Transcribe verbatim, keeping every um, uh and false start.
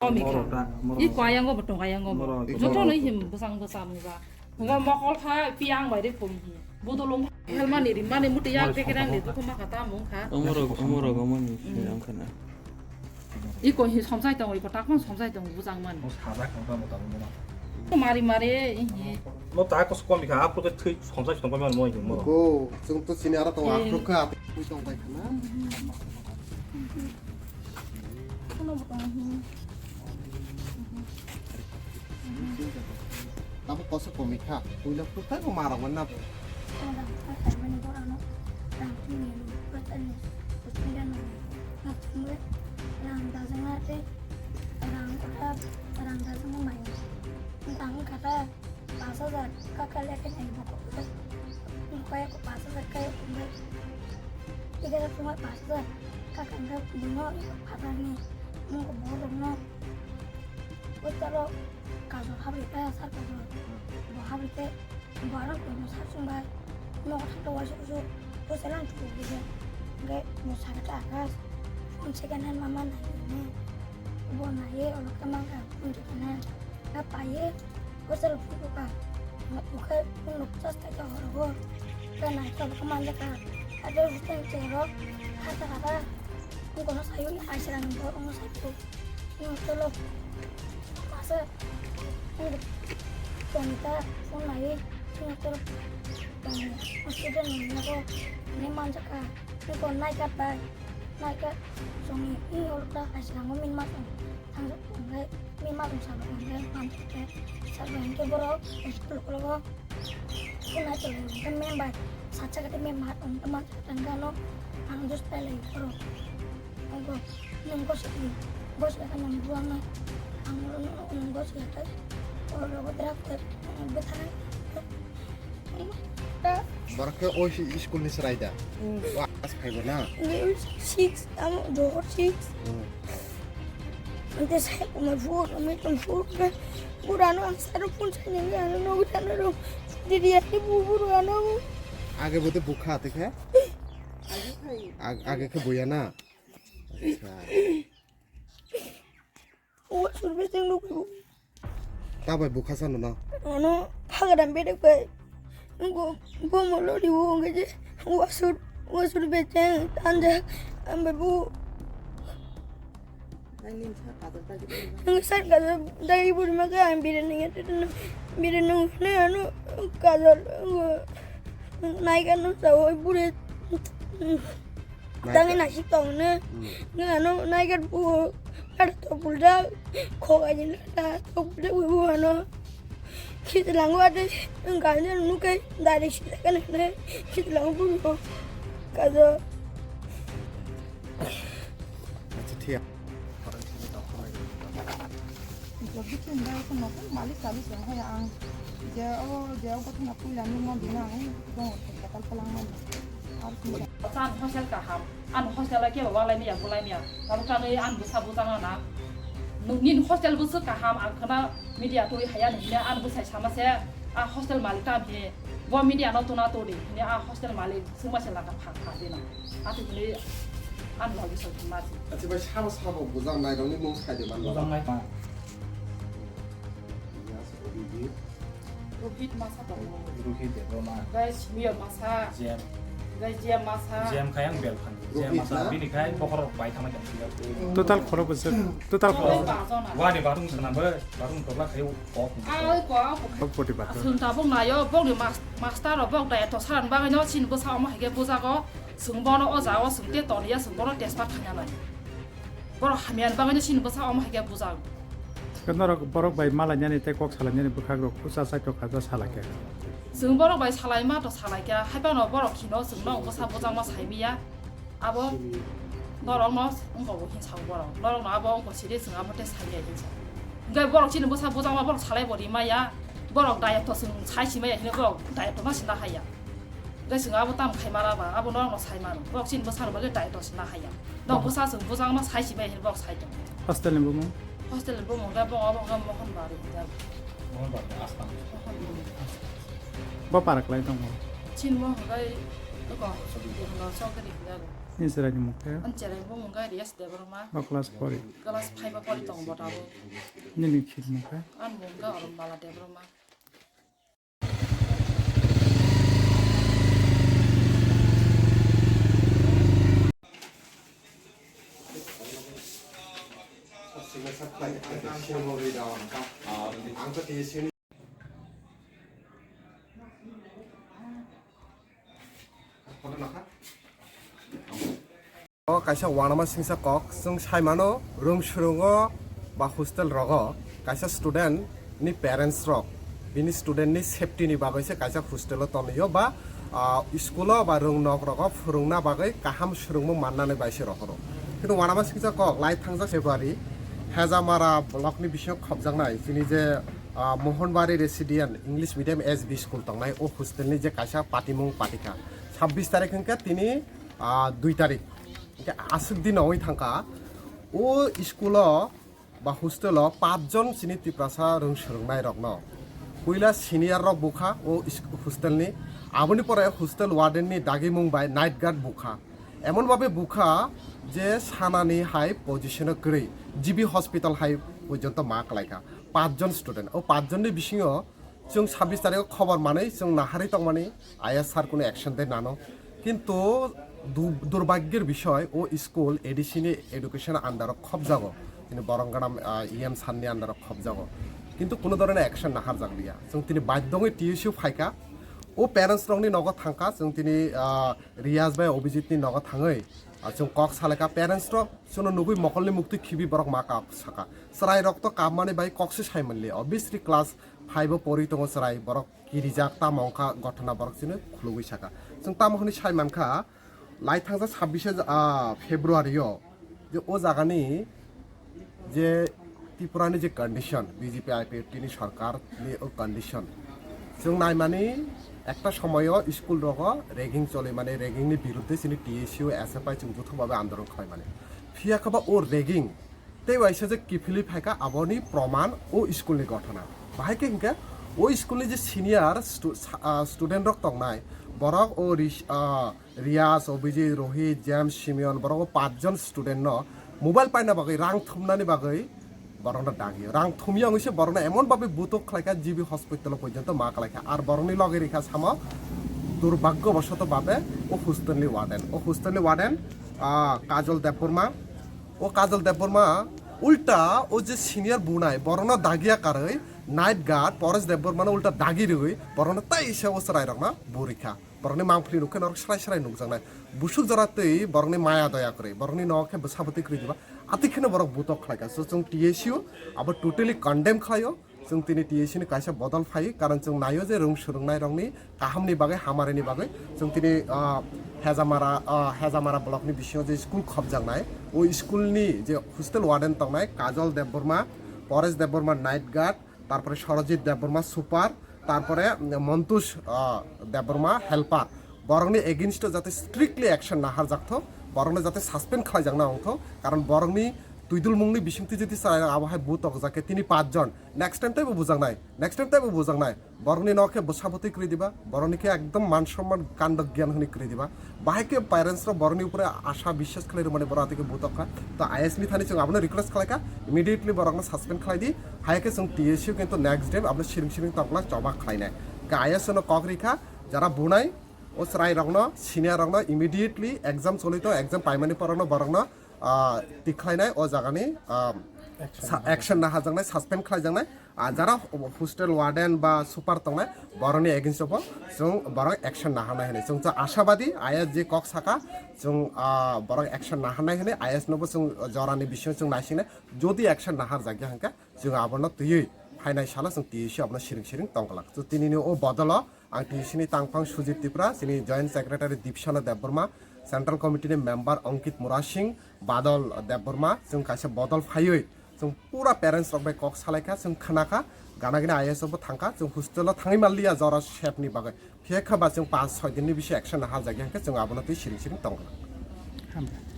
Komi kha. Morok ta, morok. I kwayang go botong ayang go. Morok. Joto no him bwsang bwsang ga. Hwnga mokol kha piyang bai de poi hi. Budolong helmani rimani muti yak de kerang de dukuma kha ta mung kha. Omorok, omorok, omoni, ang khana. I koi hi somsai tong, i kotak phang somsai tong bujang man. Mari mari, i hi. No ta ko komi kha, apro ke thui somsai tong man mo hi mo. Ko, chung to sini ara tong, eh, apro kha, thui tong bai khana. Tamo koso komi kha, puila phuta ko marang man na bo. Rang kha khaimani borano, rang thwini rang kha khaimani, hospital no, na thumwe, rang dajang ate, rang kha, rang dajang mai. Tang kha ta. Pash hajar kaka lekhe nai bo kok. Kaya ko pash hajar kaya ko bai. Tiga ratus cuma pash hajar kaka ngai buno phatar ni. Mung ko bo no. Utaro kaso habri kaya sar kaso. Bo habri te bo aro ko no sar sung bai. No ko thang to wasu su. Ko selang tu ko. Ngai mo sar ta akas. Phone second hand mama nai ni. Bo nai ye olok ta mang ka phone second hand. Ka paye. Ko sal phu ka. Nga uke phone no chas ta ka hor go. Ka nai ka ka man ka. Ado hutang chero. Hata hata. Ko no sayo ni aisra ni bo no sayo. Ni tolo. Masa. Ko ni ta phone nai. Ni tolo. Ko ni. Hospital ni ko. Ni man ka. Ni ko nai ka bai. Naikhe chwngni i olokta kaisa nango min ma tong thangjak tongkhe min ma tong sabo tongkhe manthokhe sabo hinkhe borok school ukhologo phunai tonglaio hinkhe mem bai sacha khe mem ma tong manthokhe tongkhe ano ang just pailai borok. Abo nwng gosok di gosok khe nwng buwaknai ang nwng gosok khe oro rogo drug khe bwtharnai. Borok khe o si school ni chwrai da. Hmm. O as phaibo na. Level six, amo Johor six. Hmm. Ante sai kuma four, amo itum four ke. Pura no ang saro phone sai nang ano no gita no ro. Didi ya ke bu bu ro ano. Age bote bukha te khe. Ag-, age khe buya na. Acha. Wasur becheng nukgo. Tabai bukha sano no? Ano phagra bedek bai. Ngo gomo lori wo ngeje wasur, wasur becheng tanja ambe bu. Ang sar kaja dagi buri maka ang biri ninge tete no biri nung ne ano kaja naiga no sawo buri. Tangi nasik tong ne. Hmm. Nang ano naigat bu. Ada to bulda. Kok aja na ta to bulda bu ano. Kita langwa de. Enggak ada nuke dari sini kan ne. Kita langwa bu. Kaza. Acha thik. Jodi chunda ko nokon malik kali se hai ang. Je o je o ko na puila ni mo dina ang. Dong ko tal palang mo. Ar Chan hostel kaham. An hostel ke ba walai miya bulai miya. Tabuk tangwi an bwsa bujang na. Nini hostel bwswk kaham ang khna media twi haya ni hine an bwsai sama se a hostel malik tam hi. Bo media no tuna to di hine a hostel malik suma se laka phak phak dina. Ati hine an logi so ma se. Achi bai sabo sabo bujang nai rong ni mung sai de man. Bujang nai pa. Yes, O D D. Rohit masa tongo. Rohit Debbarma. Gai Simiyo masa. Jem. Gai Jem masa. Jem khai ang bel phan. Jem Rohit masa na? Bini khai bokhorok bai thangma jang. Total khorok bwswk? Total khorok. Wani bathroom sana bai, bathroom tokla khai kok. Ai kok. Kok poti bathroom. Aswng tabuk nayo, bokni mas-, master rok bok dai to saran bagwi no sin bwsa omo hai khe bujago. Swng bono o jaga o swng te toniya, swng bono testa thangya lai. Borok hamya ni bagwi no chini bwsa omo hai khe bujak. Khe norok borok bai malainani tei kok salainani bwkhak rok kucha chaitok kha ja salai khe. Chwng borok bai salai ma to salai kha, hai phano borok khino chwng no bwsa bujakma sai miya. Abo norok no wngkha bo hinsa borok. Norok no abo wngkha siri chwng abo tei sai ya hinsa. Hwnkhe borok chini bwsa bujakma borok salai bo ri maya. Borok diet to chwng sai si maya hino borok diet to ma sinda haya. Hwnkhe chwng abo tamo khai mara ba, abo norok no sai mano. Borok chini bwsa rok bagwi diet to sinda haya. Norok bwsa chwng bujak ma sai si bai hinwi borok sai tongo. Hostel ni bumung? Hostel ni bumung khe bo obo khe Mohon Bari hinjak. Mohon Bari, Aslam. Mohon Bari. Bo para kwlai tongo? Chini bo hwnkhe eko Chokri hinjak. Ni chwraini mung khe? Ani chwraini mung khe Riyas Debbarma. Ba class four? Class five o pori tongo bo tabuk. Nini khit mung khe? Ani mung khe Orunbala Debbarma. O kaisa uanama singsa kok, chwng sai mano, room swrwngo ba hostel rogo kaisa student ni parents rok bini student ni safety ni bagwi se kaisa hostel o tonwi o ba, ah, school o ba rung nok rogo phwrwngna bagwi kaham swrwngmung mannani bai se rohoro. Kintu uanama singsa kok lai thangjak February Hejamara block ni bisingo khopjaknai chini je, ah, Mohanbari Resident English Medium S B school tongnai o hostel ni je kaisa patimung patikha sabbish tarik hwnkhe tini, ah, dui tarik. Hwnkhe aswk din wngwi thangkha o school o ba hostel o pach jon chini Tiprasa rung swrwngnai rokno puila senior rok bukha o is-, hostel ni, aboni pore hostel warden ni dagimung bai night guard bukha, emon babe bukha je sanani hai position o kwrwi G B hospital hai porjonto ma kwlaikha pach jon student. O pach jon ni bisingo chwng sabbish tarikh o khobor manwi chwng naharwi tongmani, aya sir kunu action de nano. Kintu du-, durbhagyor bishoy, o school A D C ni education under o khobjago, tini borong ganam, ah, E M sir ni under o khobjago, kintu kunu dhoroner action naharjak liya. Chwng tini baidhyo wngwi T S U phaikha, o parents rokni nogo thangkha, chwng tini, ah, Riyas bai Abhijit ni nogo thangwi, ah, chwng kok salaikha, parents rok chwngno nugwi mokolni muktwi khibi borok ma kok saka, chwrai rok to kammani bai kok se sai manliya, obviously class five o pori tongo chwrai, borok kirijak tamo wngkha ghotona, borok chini khulugwi saka. Chwng tamo hwnwi sai mankha, lai thangjak sabbish, ah, February o je o jagani je Tripura ni je condition, B J P I P F T ni sorkar ni o condition chwng naimani, ekta somoyo school rogo ragging choli mani, ragging ni birudde chini T S U S F I chwng juthok babe andolon khlai mani. Phiya khe ba o ragging tei waisa je kiphilwi phaikha, aboni proman o school ni ghotona. Bahai khe hinkhe o school ni je senior stu-, sa-, ah, student rok tongnai, borok o Rish-, ah, Riyas, Abhijit, Rohit, James, Simeon, borok o pach jon student no mobile paina bagwi, rang thumnani bagwi borokno dagi. Rang thumya wngwi se borokno emon babe butok khlaikha, G B hospital o porjonto ma khlaikha. Ar borokni loge rikha samo durbhagyo bosoto babe o hostel ni warden. O hostel ni warden, ah, Kajol Debbarma, O Kajol Debbarma ulta o je senior bunai, borokno dagiya karwi night guard Paresh Debbarmano ulta dagi rwi borokno taisa o chwrairokno burikha. Borokni mangpili nukhe norok srai srai nukjaknai. Busuk jora twi borokni maya doya kwrwi, borokni nok khe bwsa bwtwi kwrwi diba. Atwi kheno borok butok khlaikha. So chwng T S U abo totally condemn khlaio. Chwng tini T S U ni kaisa bodol phai, karon chwng naio je rung swrwngnairokni kahamni bagwi, hamarini bagwi. Chwng tini, ah, Hejamara, ah, Hejamara block ni bisingo je school khopjaknai, o school ni je hostel warden tongnai Kajol Debbarma, Paresh Debbarma night guard, tarpore Sorojit Debbarma super, tarpore, mm, Montosh, ah, Debbarma helper. Borokni against o jate strictly action naharjakthok, borokno jate suspend khlaijakna wngthok, karon borokni twidulmungni bisingtwi jodi chwrairok abo hai butokjak khe tini pach jon, next time teibo bujaknai, next time teibo bujaknai, borokni nok khe bwsa bwtwi kwrwi diba, borokni khe ekdom man somman kando gyan hwnwi kwrwi diba, bahai khe parents rok borokni upore asha biswas khlai rwmani borok atwi khe butokha. To I S ni thani chwng abono request khlaikha, immediately borokno suspend khlai di, hai khe chwng T S U kintu next day abono siring siring tongla choba khlainai. Khe I S no kok rikha, jara bunai, O chwrairokno, senior rokno immediately exam choli tong, exam paimani porokno borokno, ah, tikhlainai o jagani, ah, action sa-, action naharjaknai, suspend khlaijaknai. Ah, jara hostel warden ba super tongnai, borokni against o bo chwng borok action naharnai hinwi. Chwng ashabadi, I S je kok saka, chwng, ah, borok action naharnai hinwi, I S no bo chwng jorani bisingo chwng naisingnai. Jodi action naharjakya hwnkhe, chwng abono twiwi phainai salo chwng T S U abono siring siring tongglak. So, tinini o bodolo ang T S U ni tangphang Sujit Tripura, chini Joint Secretary Dipsana Debbarma, Central Committee ni member Ankit Murasing, Badal Debbarma, chwng kaisa bodol phaiwi chwng pura parents rok bai kok salaikha, chwng khnakha, gana gini I S o bo thangkha, chwng hostel o thangwi manliya jora sep ni bagwi. Phiya khe ba chwng panch soi din ni bisi action naharjakya hwnkhe chwng abono twi siring siring tongglak. Hambai.